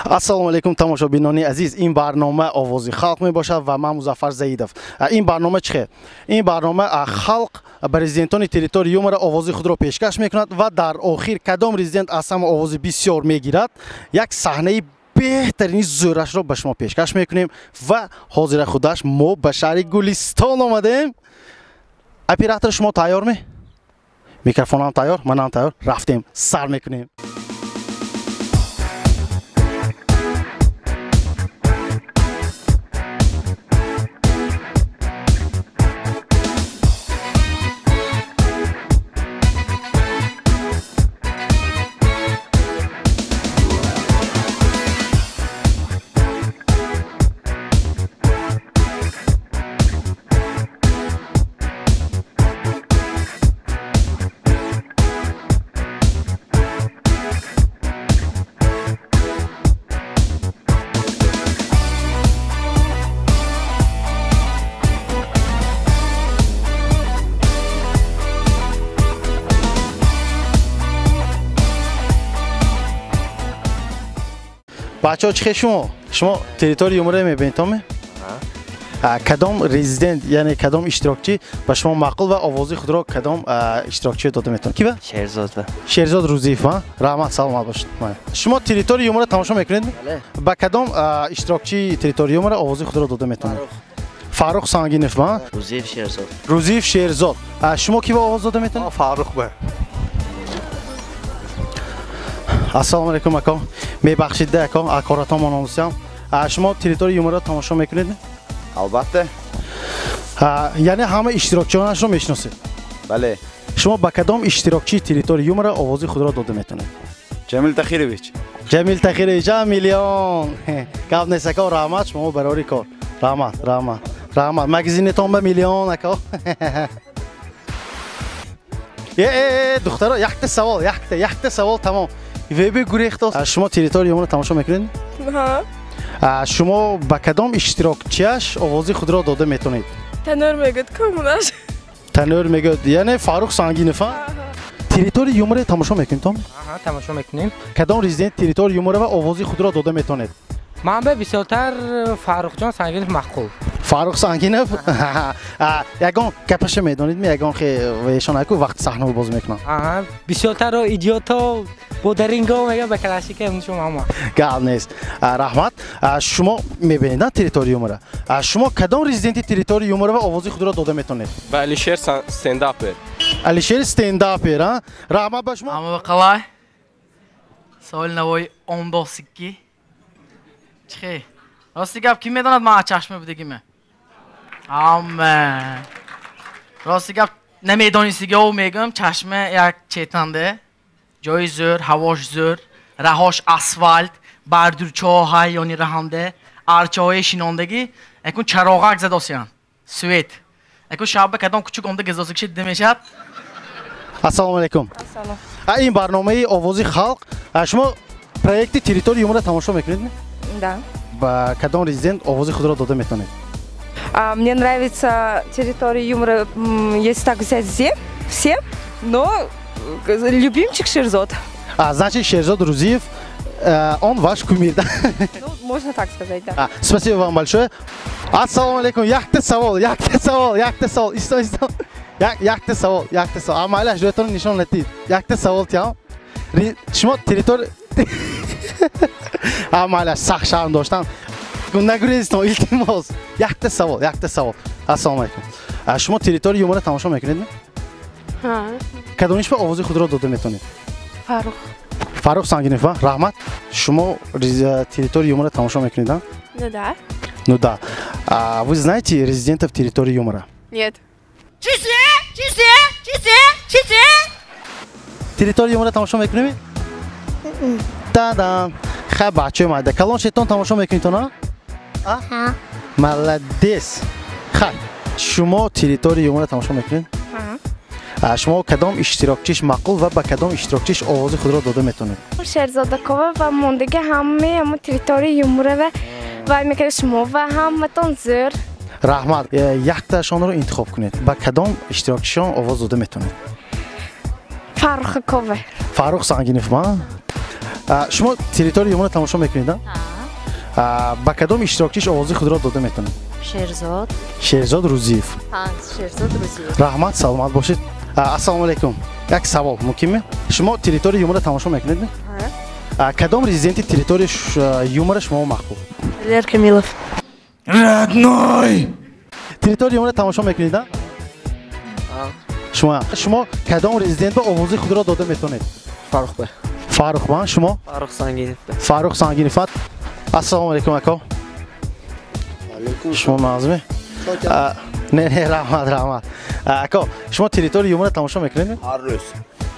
Ассалому алайкум тамошобинони азиз, ин барнома овози халқ мебошад ва ман Музаффар Заидов. Ин барнома чӣ? Ин барнома халқ ба резидентони территорияи Юмора овози худро пешкаш мекунад ва дар охир кадом резидент аз ҳама овози бисёр мегирад, як саҳнаи беҳтарини зӯрашро ба шумо пешкаш мекунем ва ҳозира худаш мо ба шаҳри Гулистон омадем. Оператор шумо тайёр ме? Микрофонам тайёр, манам тайёр. Рафтем, сар мекунем. Бачаҳо чӣ хел шумо? Шумо территорияи Юмора мебинед, томе? Кадом резидент, яъне кадом иштирокчӣ ба шумо маъқул ва овози худро кадом иштирокчӣ дода метавонад? Ки ба? Шерзод. Шерзод Рӯзиев, а? Раҳмат, саломат бошед. Шумо территорияи Юмора тамошо мекунед? Ба кадом иштирокчии территорияи Юмора овози худро дода метавонед? Фаррух Сангинов, а? Рӯзиев Шерзод. Рӯзиев Шерзод. Шумо ки ба овоз дода метавонед? Фаррух ба. Ассалому алайкум ака. Мебахшид ака, акоратон омонусям. Шумо территорияи Юмора тамошо мекунед? Албатта. Яъне ҳама иштирокчиёнашро мешиносед? Бале. Шумо ба кадом иштирокчии территорияи Юмора овози худро дода метавонед? Ҷамил Тахирович. Ҷамил Тахирович, а миллион. Гап нест ака, раҳмат шумо барори кор. Раҳмат, раҳмат. Раҳмат. Магазинетон ба миллион ака. Э, духтаро, якта савол, якта савол тамом. Веби гурехтост. Шумо территорияи Юмора тамошо мекунед? Ҳа. Шумо ба кадом иштирокчиаш овози худро дода метавонед? Танур мегӯяд, комунаш. Танур мегӯяд, яъне Фаррух Сангинов, а? Территорияи Юмора тамошо мекунед, том? Аҳа, тамошо мекунем. Кадом резидент территорияи Юмора ва овози худро дода метавонед? Ман ба бисёртар Фаррухҷон Сангинов маъқул. Фаррух Сангинов? Ягон гапаша медонед ми? Ягон хе вешон аку вақт саҳна боз мекунам. Аҳа, бисёртар идиото бо даринго мегӯям ба калашика шумо ҳама. Гап нест. Раҳмат. Шумо мебинед на территорияи Юмора? Шумо кадом резиденти территорияи Юмора ва овози худро дода метавонед? Ба Алишер стендапер. Алишер стендапер, а? Раҳмат ба шумо. Ҳама қалай? Саволи навои ондосикки. Чихе? Рости гап ким медонад ман аз чашма будагиме? Ҳама. Рости гап намедонистиги мегӯям, чашма як четанде. Ҷои зӯр, ҳавош зӯр, раҳош асфалт, бардурчаҳо ҳай ёни раҳанде, арчаҳои шинондагӣ, якун чароғак задосиян. Свет. Якун шабба кадом кучук омда газосикши дида мешавад. Ассалому алайкум. Ассалом. Ин барномаи овози халқ. Шумо проекти территорияи Юмора тамошо мекунед? Да. Ба кадом резидент овози худро дода метавонед? Мне нравится территория юмора, если так взять все, но любимчик Шерзод. А, значит, Шерзод Рузиев, он ваш кумир, да? Ну, можно так сказать, да. Спасибо вам большое. Ассалому алайкум. Якта савол, якта савол, якта савол. Исто, исто. Якта савол, якта савол. А майлаш рӯятон нишон натид. Якта савол тиям. Шумо территория А майлаш сахт шарм доштам. Нагурезитон, илтимос. Якта савол, якта савол. Ассалому алайкум. Шумо территорияи Юмора тамошо мекунед? Ҳа. Кадомиш ба овози худро дода метавонед? Фаррух. Фаррух Сангинов, а? Раҳмат. Шумо территорияи Юмора тамошо мекунед, а? Ну да. Ну да. А вы знаете резидентов территории Юмора? Нет. Территорияи Юмора тамошо мекунем? Та-дам. Хай бачаи майда. Калон шетон тамошо мекунед, а? Ҳа. Молодец. Хай. Шумо территорияи Юмора тамошо мекунед? Ҳа. Шумо кадом иштирокчиш маъқул ва ба кадом иштирокчиш овози худро дода метавонед? Шерзодакова ва мондаги ҳамаи ҳамо территорияи Юмора ва вай мекард шумо ва ҳаматон зӯр. Раҳмат. Якташонро интихоб кунед. Ба кадом иштирокчишон овоз дода метавонед? Фаррухакова. Фаррух Сангинов, ма? Шумо территорияи юмора тамошо мекунед, а? Ба кадом иштирокчиш овози худро дода метавонед? Шерзод. Шерзод Рузиев. Шерзод Рузиев. Раҳмат, саломат бошед. Ассалому алайкум. Як савол мумкинме? Шумо территорияи юмора тамошо мекунед? Кадом резиденти территорияи юмора шумо маҳбуб? Далер Камилов. Родной! Территорияи юмора тамошо мекунед, а? Шумо кадом резидент ба овози худро дода метавонед? Фаррух бай. Фаррух бан, шумо? Фаррух Сангинов. Фаррух Сангинов. Ассалому алайкум, ако. Шумо назме? Не, не, раҳмат, раҳмат. Ако, шумо территорияи юмора тамошо мекунед? Ҳар рӯз.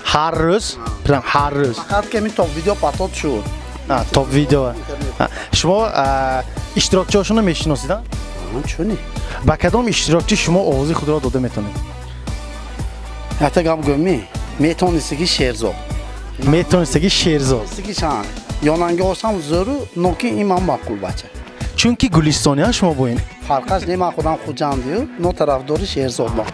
Ҳар рӯз? Прям ҳар рӯз. Фақат ки топ видео патот шуд. Топ видео. Шумо иштирокчиҳошонро мешиносед, а? Чуни. Ба кадом иштирокчи шумо овози худро дода метавонед? Ята гап гӯм, метавонистаги Шерзод. Метавонистаги Шерзод. Ёнанги осам зӯру, ноки ин ман маъқул бача. Чунки гулистониа шумо боин. Фарқаш не, ман худам хуҷандию, но тарафдори Шерзод мо.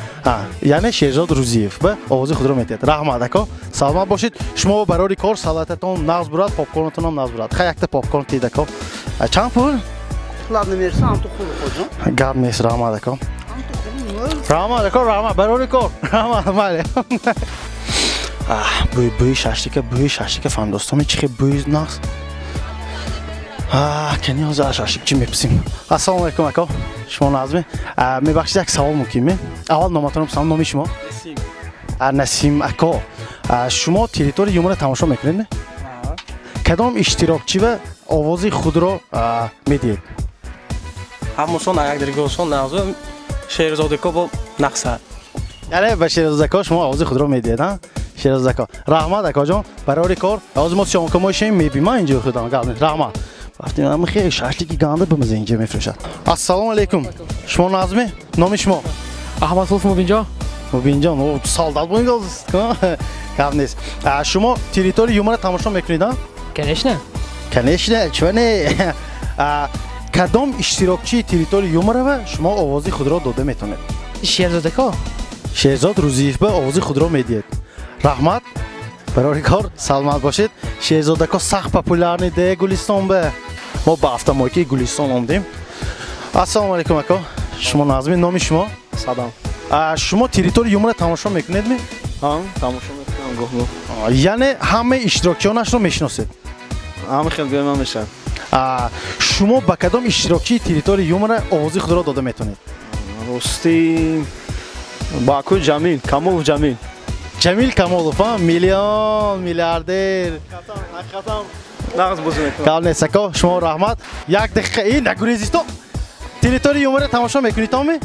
Яъне Шерзод Рузиев ба овози худро метиҳад. Раҳмат, ако, саломат бошед. Шумо барори кор салататон нағз бурад, попкорнатонам нағз бурад. Хай якта попкорн тиҳед, ако. Чанд пул? Пулат намерса, ҳам ту хуб хоҷон. Гап нест, раҳмат, ако. Раҳмат, ако, раҳмат, барори кор. Раҳмат, майли. Бӯи шашлика, бӯи шашлика, фаҳмдостоми чӣ хел бӯи нағз. Кани ҳозир шашлик чӣ мепурсим. Ассалому алайкум, ако. Шумо назме? Мебахшед, як савол мумкин? Аввал номатонро пурсам, номи шумо? Насим. Насим ако. Шумо территорияи юмора тамошо мекунед? Кадом иштирокчи ва овози худро медиҳед? Ҳамашон якдиргошон нағзу, Шерзодако бо нақса. Яъне ба Шерзодако шумо овози худро медиҳед, а? Шерзодако. Раҳмат, акоҷон, барори кор. Ҳозир мо съёмка мошем, мебима инҷо худам. Гап нест. Раҳмат. Вақти ман хеле шашлики ганда бимаза инҷо мефурӯшад. Ассалому алайкум. Шумо назме? Номи шумо? Аҳмадуллоҳ Мубинҷон. Мубинҷон, о, солдат будед. Гап нест. Шумо территорияи юмора тамошо мекунед, а? Конечно. Конечно, чего не? Кадом иштирокчии территорияи юмора ва шумо овози худро дода метавонед? Шерзодако. Шерзод Рузиев ба овози худро медиҳед. Раҳмат, барори кор, саломат бошед. Шерзодако сахт популярный де Гулистон ба. Мо ба автомойкаи Гулистон омдем. Ассалому алайкум, ако. Шумо назми, номи шумо? Садам. Шумо территорияи юмора тамошо мекунед ми? Ҳа, тамошо мекунам гоҳ-гоҳ. Яъне ҳамаи иштирокчиёнашро мешиносед? Ҳама хел гӯям мешавад. Шумо ба кадом иштирокчии территорияи юмора овози худро дода метавонед? Рости ба акои Ҷамил, Камолов Ҷамил. Ҷамил Камолов, а? Миллион, миллиардер. Ҳақиқатан нағз бозӣ мекунад. Гап нест, ако, шумо раҳмат. Як дақиқа, ин нагурезисто. Территорияи юмора тамошо мекунед, томи?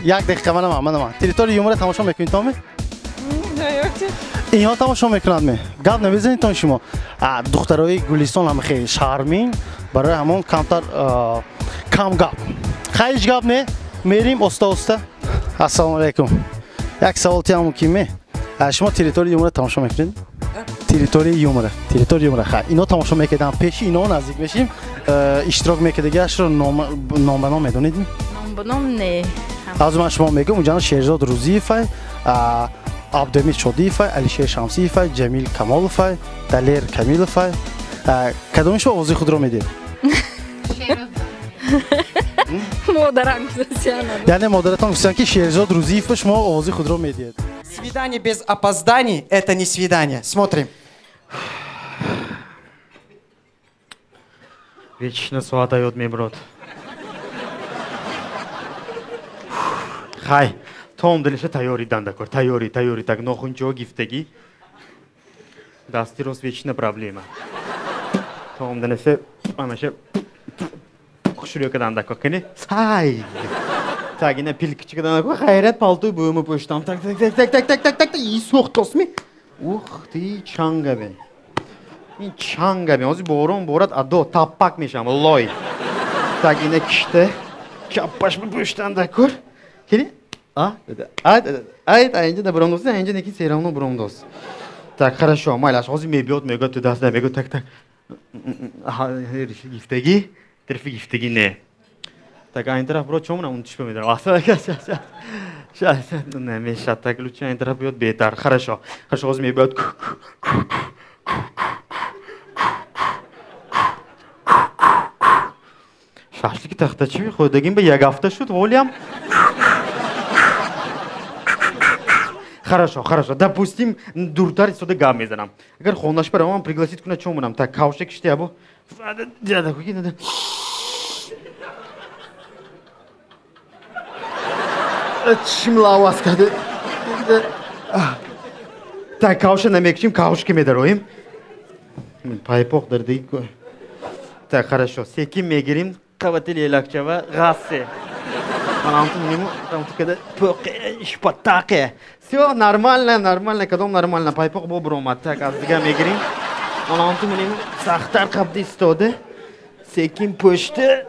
Як дақиқа, манама. Территорияи юмора тамошо мекунед, томи? Инҳо тамошо мекунанд ме? Гап намезанед тон шумо? Духтарои Гулистон ҳам хеле шармин, барои ҳамон камтар кам гап. Хай ҳеҷ гап не, мерим оста-оста. Ассалому алайкум. Як савол тиям мумкин ме? Шумо территорияи юмора тамошо мекунед? Территорияи юмора, территорияи юмора. Хай, ино тамошо мекардам, пеши ино наздик мешим. Иштирок мекардагиашро ном ба ном медонед? Ном ба ном не. Аз ман шумо мегӯям, унҷа Шерзод Рузиев, Абдумид Шодиев, Алишер Шамсиев, Ҷамил Камолов, Далер Камилов. Кадоми шумо овози худро медиҳед? Модарам гуфтанд. Яъне модаратон гуфтанд, ки Шерзод Рузиев шумо овози худро медиҳед. Свидание без опозданий – это не свидание. Смотрим. Вечно соат даёт меброд. Хай, том дилиша тайёри дандакор, тайёри, тайёри, так нохунчо гифтагӣ. Дасти рост вечно проблема. Том дилиша амаша хушрӯ кадандакор кини. Сай. Так, ина пилкичи кадандакор, хайрат палтои буюма пӯштам. Так, так, так, так, так, так, так, так, так, и сӯхтосми. Ух ты, чанга бе. Ин чанга бе. Ҳозир борон борад, адо таппак мешавам, лой. Так, ина кишта. Чаппаш пӯштандакор. Кини? А, ай, инҷа да буромдос, инҷа неки серамно буромдос. Так, хорошо, майлаш, ҳозир мебиёд, мегӯяд, ту даст мегӯяд, так, так. Гифтагӣ, тарафи гифтагӣ не. Так, ин тараф бро чомна, он чишпа медарам. Намешад, так, лучше ин тараф биёд беҳтар. Хорошо, хорошо, ҳозир мебиёд. Шашлики тахтачи мехӯрдагим ба як ҳафта шуд, волиам. Хорошо, хорошо. Допустим, дуртар истода гап мезанам. Агар хонаш баравам, пригласит кунад, чо монам? Так, кавша кишти або. Чим лаваз карда. Так, кавша намекушим, кавшки медароем. Пайпоқ дар диги. Так, хорошо. Секин мегирим. Қавати лелакчава ғассе. Все нормально, нормально, кадом нормально. Пайпоқ бо буромад. Так, аз дига мегирим. Сахтар қабди истода. Секин пушти.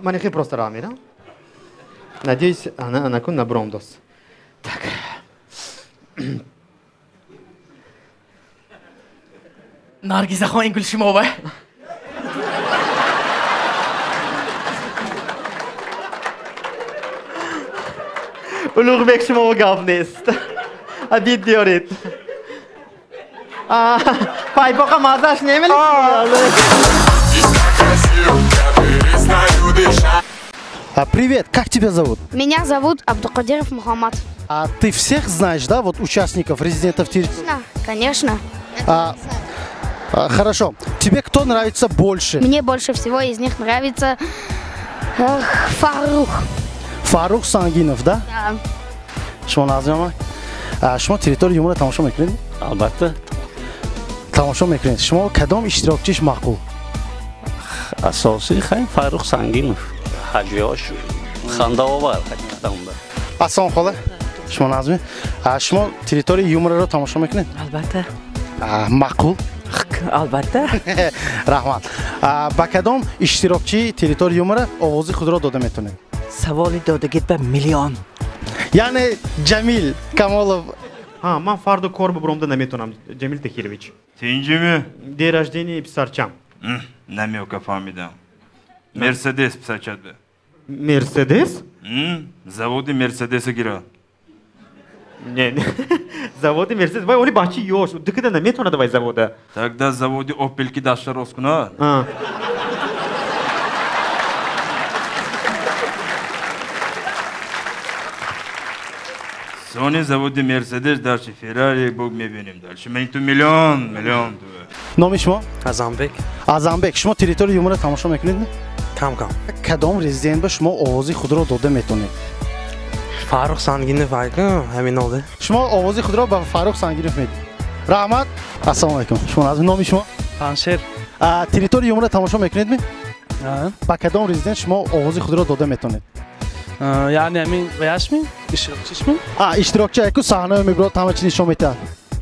Ман хеле просто роҳ мерам. Надеюсь, она накун набром дос. Так. Наргизахон, ин гул шумо. Улуғбек, шумо гап нест. Обид диёред. Пайпоқа маззаш немелед? Привет, как тебя зовут? Меня зовут Абдукадиров Мухаммад. А ты всех знаешь, да, вот участников, резидентов территории? Конечно. Хорошо. Тебе кто нравится больше? Мне больше всего из них нравится Фарух. Фарух Сангинов, да? Да. Шумо назима? Шумо территория юмора тамошо мекунед? Албатта. Тамошо мекунед. Шумо кадом иштирокчиш маъқул? Асосӣ хай Фарух Сангинов. Ҳаҷвиҳош хандаовар ҳақиқатан. Ассалом хола. Шумо назми? Шумо территория юмораро тамошо мекунед? Албатта. Маъқул? Албатта. Раҳмат. Ба кадом иштирокчии территория юмора овози худро дода метавонед? Саволи додагит ба миллион. Яъне Ҷамил Камолов. Ҳа, ман фардо кор бибуромда наметавонам, Ҷамил Тахирович. Тинҷими? День рождения писарчам. Намёка фаҳмидам. Мерседес писарчат бе. Мерседес? Заводи Мерседеса гира. Не, не. Заводи Мерседес. Вай, оли бачи ёш. Дикида наметавонад вай завода. Тогда заводи Опел ки даша рост кунад. Сони заводи Мерседес, дальше Феррари, бог мебинем дальше. Ман ту миллион, миллион. Номи шумо? Азамбек. Азамбек, шумо территория юмора тамошо мекунед? Кам кам. Кадом резидент ба шумо овози худро дода метавонед? Фарух Сангинов айку, ҳамин оде. Шумо овози худро ба Фарух Сангинов медиҳед. Раҳмат. Ассалому алайкум. Шумо аз номи шумо? Паншер. Территория юмора тамошо мекунед ми? Ба кадом резидент шумо овози худро дода метавонед? Яъне ҳамин ваяшми? Иштирокчишми? Иштирокчи айку саҳнаро мебурад, ҳама чи нишон медиҳад.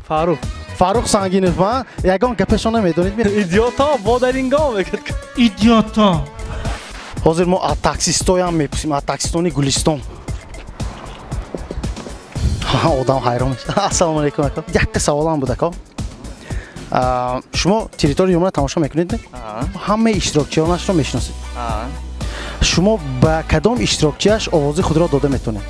Фарух. Фарух Сангинов, ма ягон гапашона медонед ми? Идиото, бодаринго мегӯяд. Идиото. Ҳозир мо аз таксистоям мепурсем, аз таксистони Гулистон. Одам ҳайрон мешавад. Ассалому алайкум ака. Якта саволам буд ака. Шумо территория юмора тамошо мекунед? Ҳамаи иштирокчиёнашро мешиносед? Шумо ба кадом иштирокчиаш овози худро дода метавонед?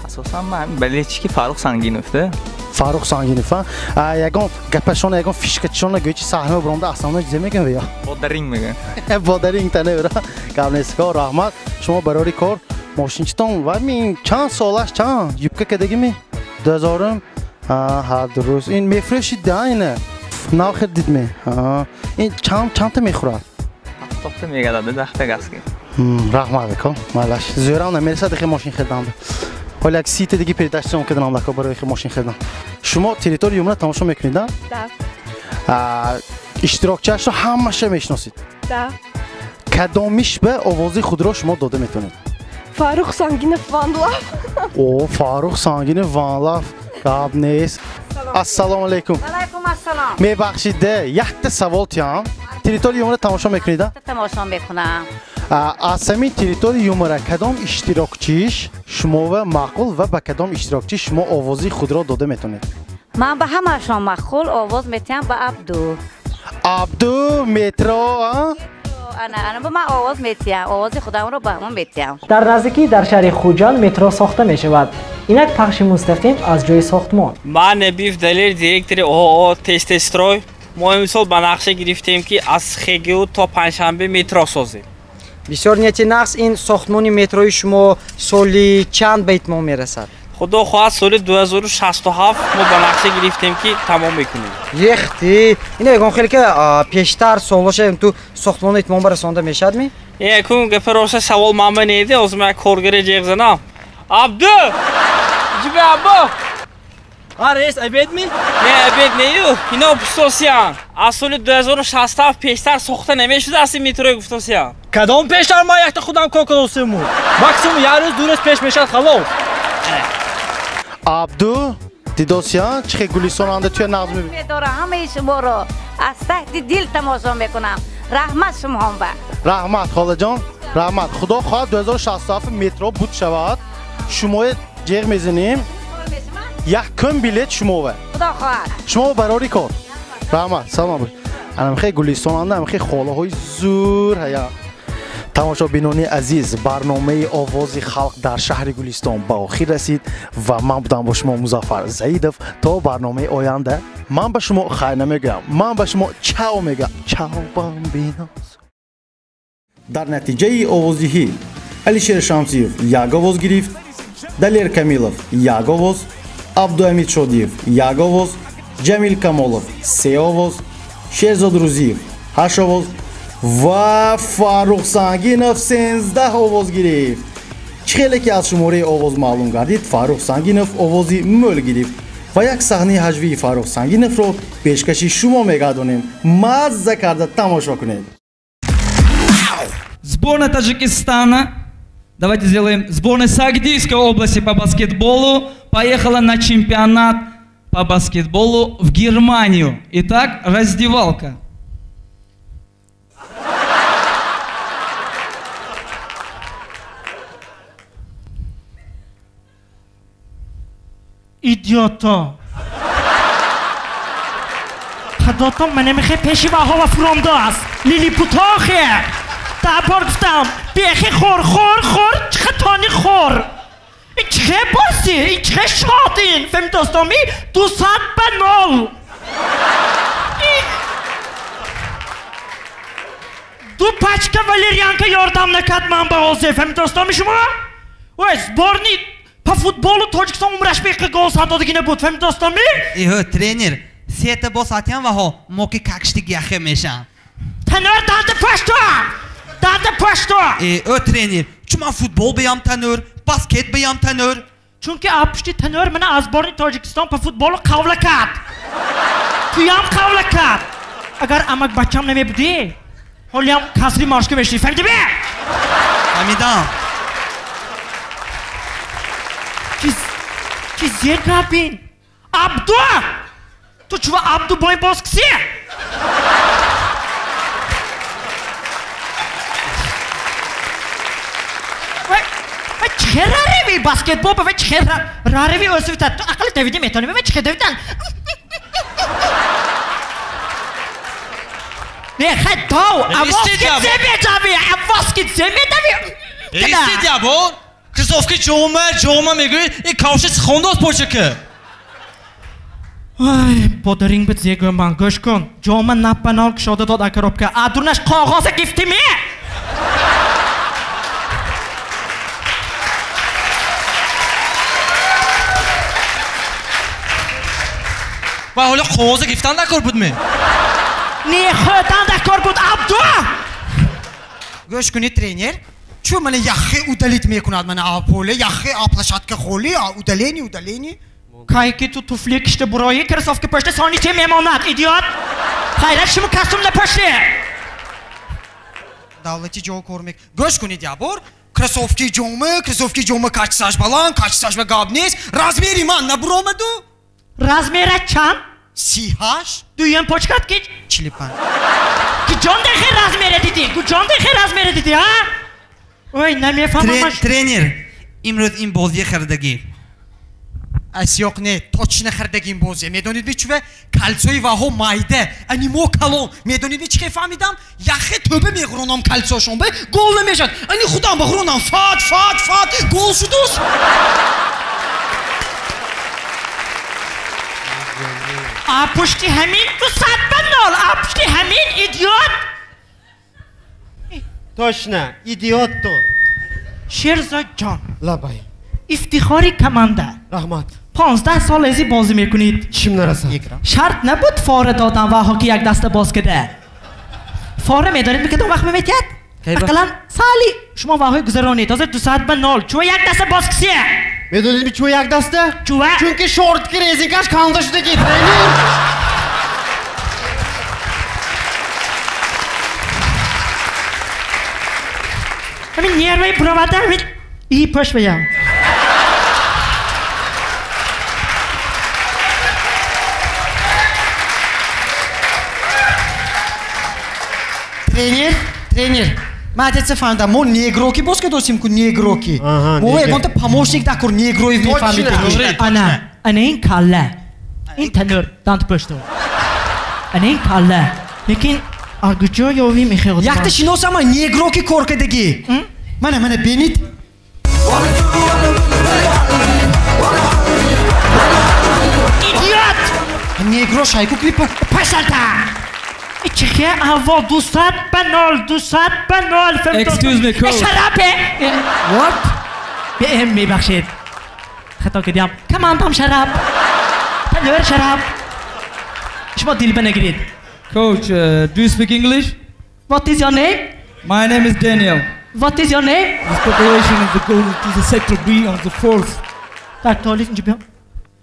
Асосан ман болельщики Фарух Сангинов, да? Фарух Сангинов, а? Ягон гапашона, ягон фишкачона гӯё чи саҳна буромда аслан чизе мегӯям ё? Бодаринг мегӯям. Бодаринг тане бира. Гап нест ко, раҳмат. Шумо барори кор мошинчитон ва мин чанд солаш чанд юбка кадагими? 2000? Ҳа, дуруст. Ин мефурӯшид да ина? Нав хирдид ме? Ин чандта мехӯрад? 70 мегадад, 10та газки. Раҳмат ака, майлаш. Зӯрам намерасад ихе мошин хирданда. Ҳоло як сите диги передача кардам ака барои ихе мошин хирдан. Шумо территория юмора тамошо мекунед, да? Да. Иштирокчиашро ҳамаша мешиносед? Да. Кадомиш ба овози худро шумо дода метавонед? Фарух Сангинов Ванлав. О, Фарух Сангинов Ванлав. Гап нест. Ассалому алайкум. Алайкум ассалом. Мебахшид, якта савол тиям. Территория юмора тамошо мекунед, да? Тамошо мекунам. Аз ҳамин территория юмора кадом иштирокчиш шумова маъқул ва ба кадом иштирокчи шумо овози худро дода метавонед? Ман ба ҳамаашон маъқул овоз метиҳам, ба Абду. Абду метро, а? Ана, ана ба ман овоз метиҳам, овози худамро ба ҳамон метиҳам. Дар наздикӣ дар шаҳри Хуҷанд метро сохта мешавад. Инак пахши мустақим аз ҷои сохтмон. Ман Набиев Далер, директори ООО «Тестестрой». Мо имсол ба нақша гирифтем, ки аз ХГУ то Панҷшанбе метро созем. Бисёр нияти нақс. Ин сохтмони метрои шумо соли чанд ба итмом мерасад? Худо хоҳад, соли 2067 мо ба нақша гирифтем, ки тамом мекунем. Ехти, ин ягон хеле ки пештар солоша ту сохтмони итмом барасонда мешавад ми? Якун гапа роста савол манба неди, ҳозир ман коргаре ҷеғ занам. Абду! Ҷиби Абу! А, рейс, обед ми? Не, обед нею. Ино пустосиян. Аз соли 2067 пештар сохта намешудааст ин метрои гуфтосиян. Кадом пештар? Ман якта худам кор кардосиму. Максимум як рӯз, 2 рӯз пеш мешавад, халос. Абду дидосиян, чӣ хел гулистонанда туя нағз мебинӣ? Медорам ҳамаи шуморо аз таҳти дил тамошо мекунам. Раҳмат шумоҳон ба. Раҳмат, холаҷон, раҳмат. Худо хоҳад 2067 метро буд шавад. Шумоя ҷеғ мезанем. Якум билет шумова. Худо хоҳад. Шумо барори кор. Раҳмат, салом бошед. Анамхе гулистонанда, анамхе холаҳои зӯр ҳая. Тамошобинони азиз, барномаи овози халқ дар шаҳри Гулистон ба охир расид ва ман будам бо шумо Музаффар Заидов. То барномаи оянда ман ба шумо хайр намегӯям, ман ба шумо чао мегӯям. Чао, бамбиноз. Дар натиҷаи овоздиҳӣ Алишер Шамсиев як овоз гирифт, Далер Камилов як овоз, Абдуамид Шодиев як овоз, Ҷамил Камолов 3 овоз, Шерзод Рузиев 8 овоз ва Фаррух Сангинов 13 овоз гирифт. Чӣ хеле ки аз шумораи овоз маълум гардид, Фаррух Сангинов овози мӯл гирифт ва як саҳнаи ҳаҷвии Фаррух Сангиновро пешкаши шумо мегардонем. Мазза карда тамошо кунед. Сборная Таджикистана, давайте сделаем, сборная Сагдийской области по баскетболу поехала на чемпионат по баскетболу в Германию. Итак, раздевалка. Идиото! Хадотон мене мехе пеши ваҳова фуромдааст. Лилипутохе! Табор гуфтам, бехи хор, хор, хор, чихе тони хор. Ин чихе бозӣ, ин чихе шод ин. Фаҳми достоми 200-0. Ду пачка валерьянка ёрдам накард ман ба ҳозир. Фаҳми достоми шумо? Ой, сборни по футболу Тоҷикистон умраш беқи гол садодагӣ набуд. Фаҳми достоми? Иҳо, тренер, сета бос атян ваҳо, мо ки какшти яхе мешам. Танӯр данда пашто! Данда пашто! Э, тренер, чун ман футбол биям танӯр, баскет биям танӯр. Чунки пушти танӯр мана аз сборни Тоҷикистон по футболу қавла кард. Туям қавла кард. Агар амак бачам намебудӣ, ҳолиам касри мошка мешудӣ. Фаҳмидӣ бе? Фаҳмидам. Чи зер гапин? Абду! Ту чува Абду бой боз киси? Ва чихе рареви баскетбол ва чихе рареви өсвита? Ту ақли давиди метонӣ ва чихе давидан? Не, хай дав! Авоз ки зе медави? Авоз ки зе медави? Истед ябор! Кроссовки ҷома, ҷома мегӯӣ, ин кавши сихондост почака. Ай, бодаринг бит зе гӯям ман, гӯш кун. Ҷома наппанол кушода дод а коробка. А дурнаш коғоза гифтими? Ва ҳоло коғоза гифтан дакор буд ме? Не, хӯрдан дакор буд, Абду! Гӯш кунӣ, тренер. Чу мана яхе удалить мекунад мана а поле, яхе а площадка холи, а удаление, удаление. Кай ки ту туфли кишта бурои, кроссовки пошта, сони че мемонад, идиот? Хайрат шумо костюм напошли. Давлати ҷо кор мек. Гӯш кунед ябор, кроссовки ҷома, качестваш баланд, качестваш ба гап нест, размери ман набуромаду. Размера чанд? 38. Дуюм почкат ки? 45. Куҷон дехе размера дидӣ? Куҷон дехе размера дидӣ, а? Ой, намефаҳмам. Тренер, имрӯз ин бозия хардагӣ. Асёқ не, точно хардагӣ ин бозия. Медонед ми чуве? Калсои ваҳо майда, ани мо калон. Медонед ми чӣ хел фаҳмидам? Яхе тӯба меғуронам калсошон бе, гол намешад. Ани худам бағуронам фат, фат, фат, гол шудус. А пушти ҳамин 200-0, а пушти ҳамин идиот. Точно, идиот ту. Шерзод ҷон. Лабай. Ифтихори команда. Раҳмат. 15 сол эзи бозӣ мекунед. Чим нарасад? Шарт набуд фора додан ва ҳоки як даста боз кида. Фора медонед мекадом вақт меметиҳад? Ақаллан сали шумо ваҳои гузаронед. Ҳозир 200-0. Чува як даста боз кисия? Медонедми чува як даста? Чува? Чунки шортки резинкаш канда шудаги, тренер. Ҳамин нерваи буроварда ҳамин и пӯш баям. Тренер, тренер. Ман атеца фаҳмидам, мо негроки боз ка досим ку негроки. Мо ягонта помощник дакур негроев мефаҳмид. Ана, ана ин калла. Ин танур дант пӯшту. Ана ин калла. Лекин агуҷо ёви мехоҳад. Якта шиносама негроки кор кардагӣ. Мана, мана бинед. Идиот! Негро шайку клипа. Пашалта! Чихе аво 200-0, 200-0. Excuse me, coach. Шарапе! What? Мебахшед. Хато кардям. Командам шарап. Танур шарап. Шумо дил нагиред. Coach, do you speak English? What is your name? My name is Daniel. What is your name? This population is going to the sector B on the fourth. Так, туалет инҷо биё.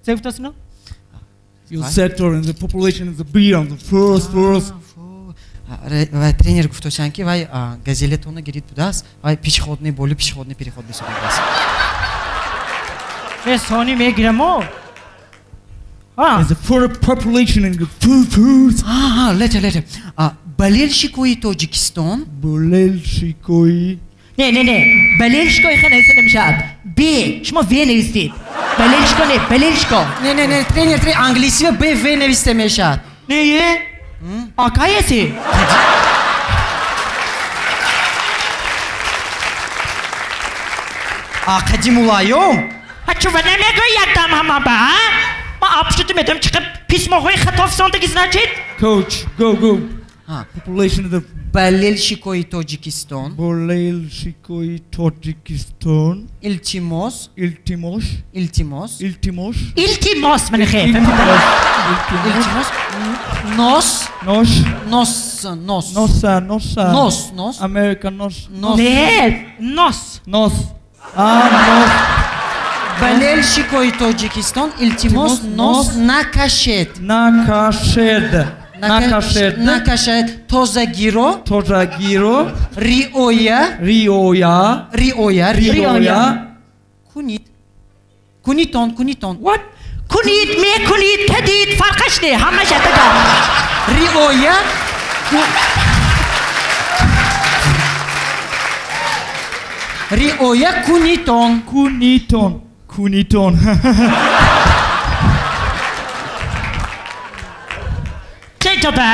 Зевтасино? Your sector and the population is the B on the first, first. Вай тренер гуфтошанд ки вай газелетона гирид будааст, вай пешеходный боли пешеходный переход месозад. Ме сони мегирамо. Is the for population in the food. Аа, лете, лете. Болельщикои Тоҷикистон. Болельщикои. Не, не, не. Болельщикои хе нависта намешавад. Б, шумо В навистед. Болельщико не, болельщико. Не, не, не, тренер, тренер, англисиво Б, В нависта мешавад. Не, е. Акай еси? А қадимулайём? А чува намегӯй якдам ҳама ба, а? Ман апшуту медонам чӣ қадр письмоҳои хато фисондаги значит? Coach, go, go. Population of the Болельщикои Тоҷикистон. Болельщикои Тоҷикистон. Илтимос. Илтимос. Илтимос. Илтимос. Илтимос, мани хе. Илтимос. Илтимос. Нос. Нос. Нос. Нос. Носа, носа. Нос, нос. Америка, нос. Нос. Не, нос. Нос. А, нос. Болельщикои Тоҷикистон илтимос нос накашед. Накашед. Накашед. Накашед. Тозагиро. Тозагиро. Риоя. Риоя. Риоя. Риоя. Кунид. Кунитон, кунитон. What? Кунид, мекунид, кадид, фарқаш не, ҳамаш ятага. Риоя. Риоя кунитон. Кунитон. Кунитон. Чӣ ҷода?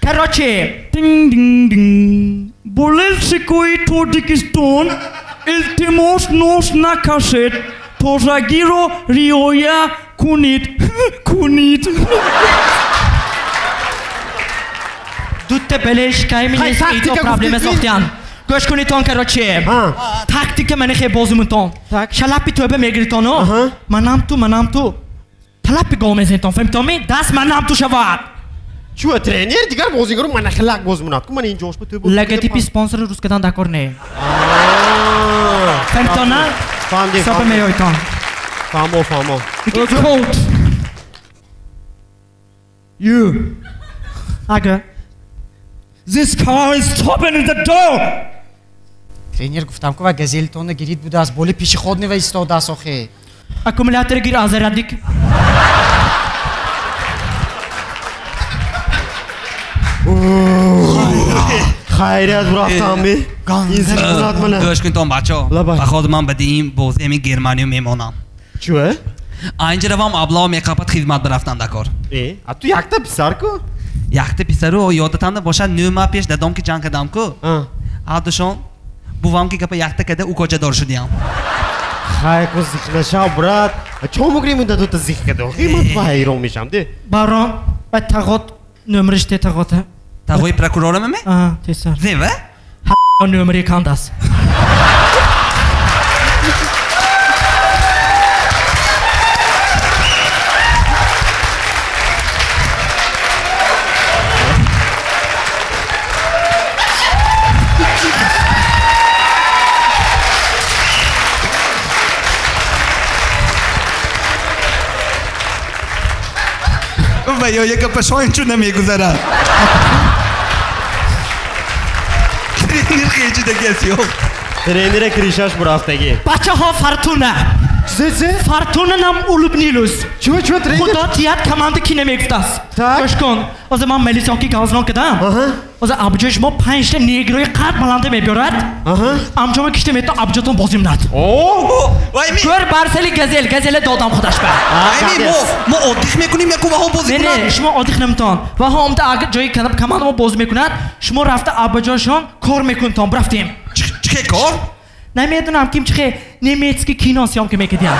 Короче. Динг, динг, динг. Болельщикои Тоҷикистон илтимос нос накашед. Тозагиро риоя кунид. Кунид. Дутта болельщикаи минест ито проблема сохтиян. Гӯш кунитон, короче. Тактика мани хе бозумутон. Шалапи тӯба мегиритону. Манам ту, манам ту. Талапи гол мезанитон, фаҳмитонми? Даст манам ту шавад. Чуа тренер дигар бозигару мана хилак боз монад. Ку мана ин ҷош ба тӯба. Логотипи спонсори рус кардан дакор не. Фаҳмитон, на? Фаҳмидем. Ҳисоба меойтон. Фаҳмо, фаҳмо. Coach. You. Ага. This car is stopping at the door. Тренер гуфтам ку вай газелтона гирид будааст, боли пешеходный ва истодааст охе. Аккумулятор гир аз зарядник. Хайрият бурафтам би. Ин зиқзад мана. Гӯш кунтон бачо. Ба худ ман ба диин бозӣ ҳамин Германия мемонам. Чуе? Айнҷа равам аблао меқапад хидмат бирафтан дакор. Э, а ту якта писар ку? Якта писару ёдатанда бошад 9 моҳ пеш дадом ки ҷанг кардам ку. Ҳардушон бувам ки гапа якта када укоҷадор шудиям. Хай ку зиқ нашав брат. Чо мугрим дадота зих када? Ман ҳайрон мешам де. Барон, ба тағот нөмриш те тағота. Тағои прокурора ме? А, тесар. Зева? Ҳа нөмри кандас. Ва ё як пашоин чун намегузарад. Тренер хечи дагас ё. Тренера кришаш бурафтаги. Бачаҳо Фортуна. Зе? Фортуна нам улыбнилус. Чё тренер? Худо тият команда ки намегуфтааст. Гӯш кун. Ҳозир ман милисонки газрон кардам. Ҳозир абҷои шумо 5 негрои қад баланда мебиёрад. Амҷома кишта мето абҷотон бозӣ менад. Гӯр барсали газел, газеле додам худаш ба. Ай мо отдих мекунем яку ваҳо бозӣ кунад? Не, шумо отдих наметон. Ваҳо омда ҷои команда мо бозӣ мекунад, шумо рафта абҷошон кор мекунтон. Рафтем. Чӣ кор? Намедонам ким чихе немецкий кино съёмка мекардиям.